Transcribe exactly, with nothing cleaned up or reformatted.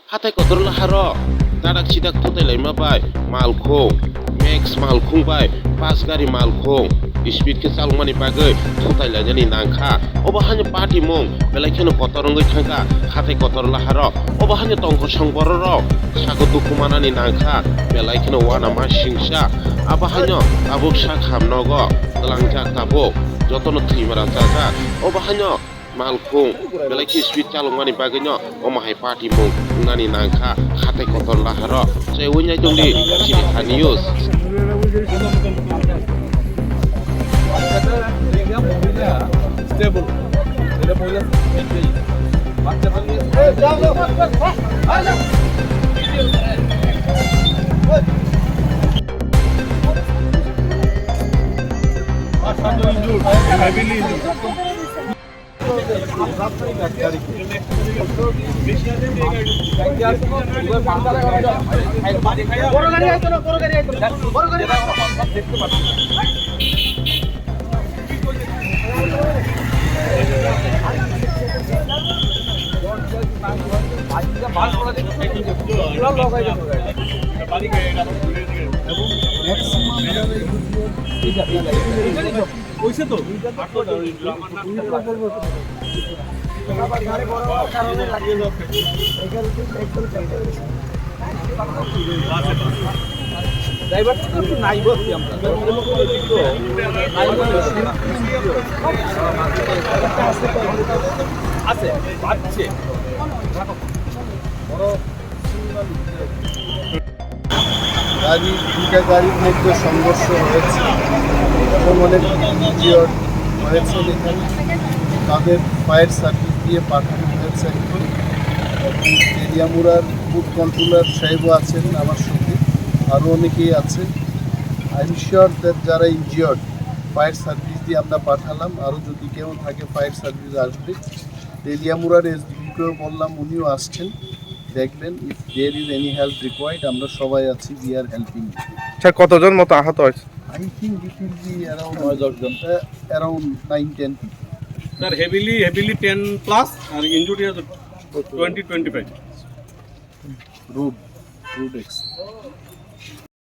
Hathai kotor laharo dadak sidak thutai laima bai malkhung, Max malkhung bai bus gari malkhung speed khe chalokmani bagwi thutai lainani nangkha. Obo haino patimung belai kheno kotor wngwi thangkha hathai kotor laharo. Obo haino tongkosong bororok sago dukhu manani nangkha, belai kheno uanama singsa. Abo haino tabuk sak ham nogo tlangjak tabuk, jotono thwimara chajak. Obo haino malkhung belai khe speed chalokmani bagwino omo hai patimung wngnani nangkha hathai kotor laharo. Chaiwi naitongdi chini ha news. Stable. এটা মহিলা বাচ্চা আর সামনে injury, heavily injury. Driver তো একটু নাই বলছি আমরা। আছে, বাড়ছে। গাড়ি, দুইটা গাড়ির মধ্যে সংঘর্ষ হয়েছে এবং অনেক ইনজিওর্ড হয়েছে এখানে। তাদের ফায়ার সার্ভিস দিয়ে পাঠানো হয়েছে এখন। এবং তেলিয়ামুড়ার বুথ কন্ট্রোলার সাহেবও আছেন আমার সঙ্গে, আরও অনেকেই আছে। আই এম শিওর দ্যাট যারা ইনজিওর্ড, ফায়ার সার্ভিস দিয়ে আমরা পাঠালাম। আরও যদি কেউ থাকে, ফায়ার সার্ভিস আসবে। তেলিয়ামুড়ার এসডিপিকেও বললাম, উনিও আসছেন, দেখবেন। If there is any help required, আমরা সবাই আছি, we are helping. স্যার, কতজন মতো আহত হয়েছে? I think it will be around, নয় দশ জন। Uh, around nine ten people. Sir, heavily, heavily ten plus আর ইনজুরি আছে twenty, twenty five. Road, road x.